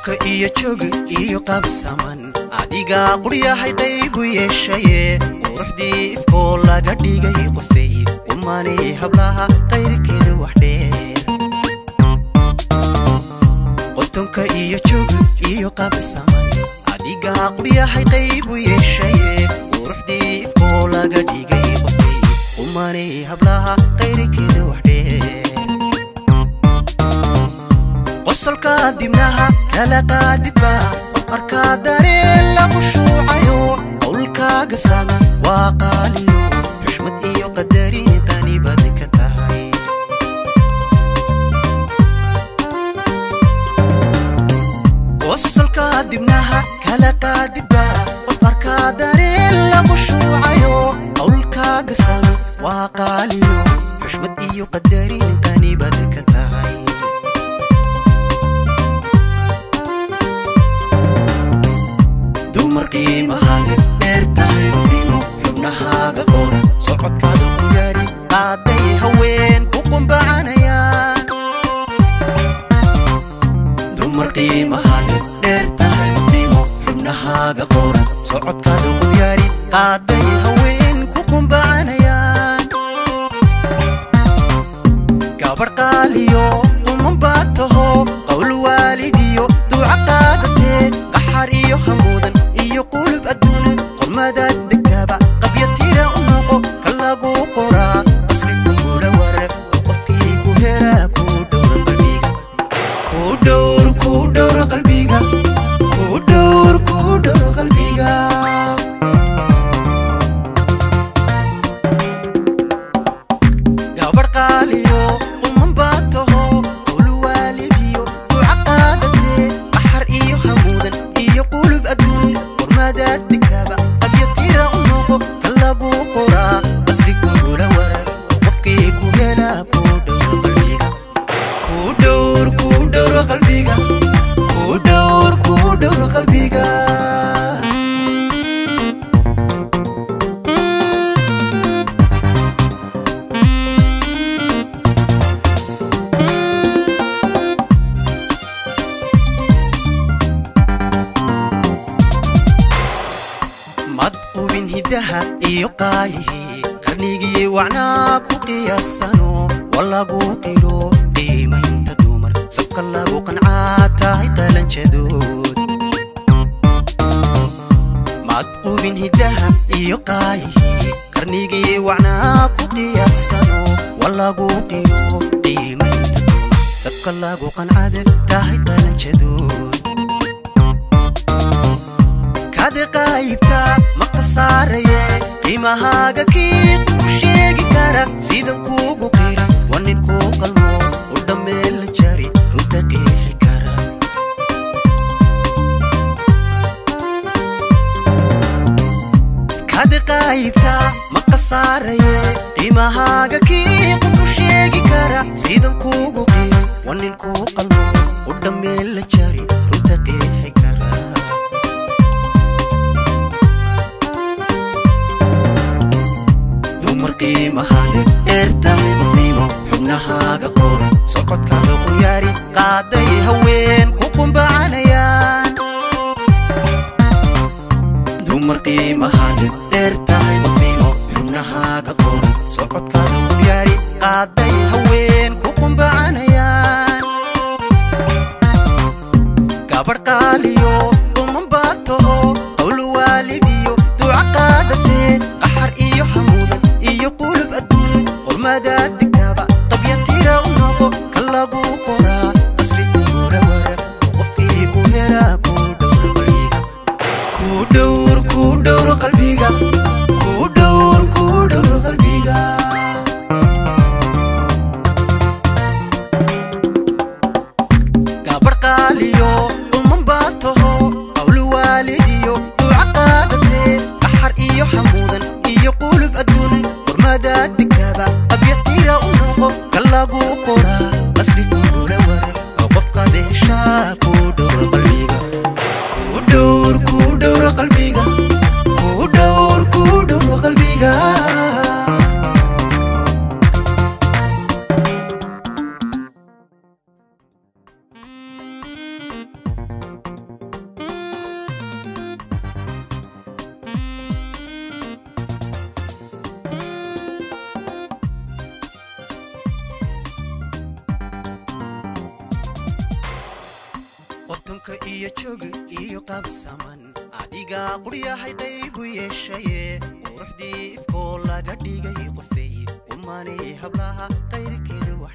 Qotonka iyo joog iyo qabsaman adiga quryahay qaybu yeeshaye quruxdii ifkoo laga dhigay qofey umanay hablaha qayrkeeda wax dheer. Qotonka iyo joog iyo qabsaman adiga quryahay qaybu yeeshaye quruxdii ifkoo laga dhigay qofey umanay hablaha qayrkeeda wax dheer. Qosolka dibnaha kala qaadidba qof arkaa dareen lagu shuucayo qowlkaaga sama waa qaaliyo xushmad iyo qadarin tani baad ka tahay. Qosolka dibnaha kala qaadidba qof arkaa dareen lagu shuucayo qowlkaaga sama waa qaaliyo xushmad iyo qadarin tani baad ka tahay. Dumar qiimahaada dheer tahay qofnimo xubnahaaga qoran socodkaada ku yaari qaaday haween ku qumbacanayaan. Dumar qiimahaada dheer tahay qofnimo xubnahaaga qoran socodkaada ku yaari qaaday haween ku qumbacanayaan. Gabar qaaliyo quman baad taho qowl waalidiyo duca qaadatee qaxar iyo hamuudan iyo qulub adduun qormadaad degtaaba qabyatira u noqo ka lagu qoraa qasli kugula warar oo qofkii ku helaa ku dhowr qalbiga ku dhowr ku dhowr qalbiga ku dhowr ku dhowr qalbiga. Gabar qaaliyo quman baad taho qowl waalidiyo duca qaadatee qaxar iyo hamuudan iyo qulub adduun qormadaad dhigtaaba qabyatira u noqo ka lagu qoraa qasri kugula warar oo qofkii ku helaa ku dhowr qalbiga ku dhowr ku dhowr qalbiga ku dhowr ku dhowr qalbiga. Mad qubin hiddaha iyo qaayihii qarnigii wacnaa ku qiyaasano walagu qiro qiimaynta dumar sabka lagu qancaa tahay qalanjadood. Mad qubin hiddaha iyo qaayihii qarnigii wacnaa ku qiyaasano walagu qiro qiimaynta dumar sabka lagu qancade tahay qalanjadood. Kaadi qaybta ma khasaaraye qiimahaaga kii ku sheegi kara sidan kuugu qira waa nin kuu qalmo u dhammeel la jari runta qeexi kara. Kaadi qaybta ma khasaaraye qiimahaaga kii ku sheegi kara sidan kuugu qira waa nin kuu qalmo u dhammeel la jari runta qeexi kara. Dumar qiimahaada dheer tahay qofnimo xubnahaaga qoran socodkaada qunyaari qaaday haween ku qumbacanayaan. Dumar qiimahaada dheer tahay qofnimo xubnahaaga qoran socodkaada qunyaari qaaday haween ku qumbacanayaan. Gabar qaaliyo quman baad taho qowl waalidiyo duca qaadatee qaxar iyo hamuudan iyo qulub adduun qormadaad dhigtaaba qabyatira u noqo ka lagu qoraa qasri kugula warar oo qofkii ku helaa ku dhowr qalbiga ku dhowr ku dhowr qalbiga ku dhowr ku dhowr qalbiga. Iyo joog iyo qabsaman adigaa quryahay qaybu yeeshaye, quruxdii ifkoo laga dhigay qofey, qumanay hablaha qayrkeeda wax.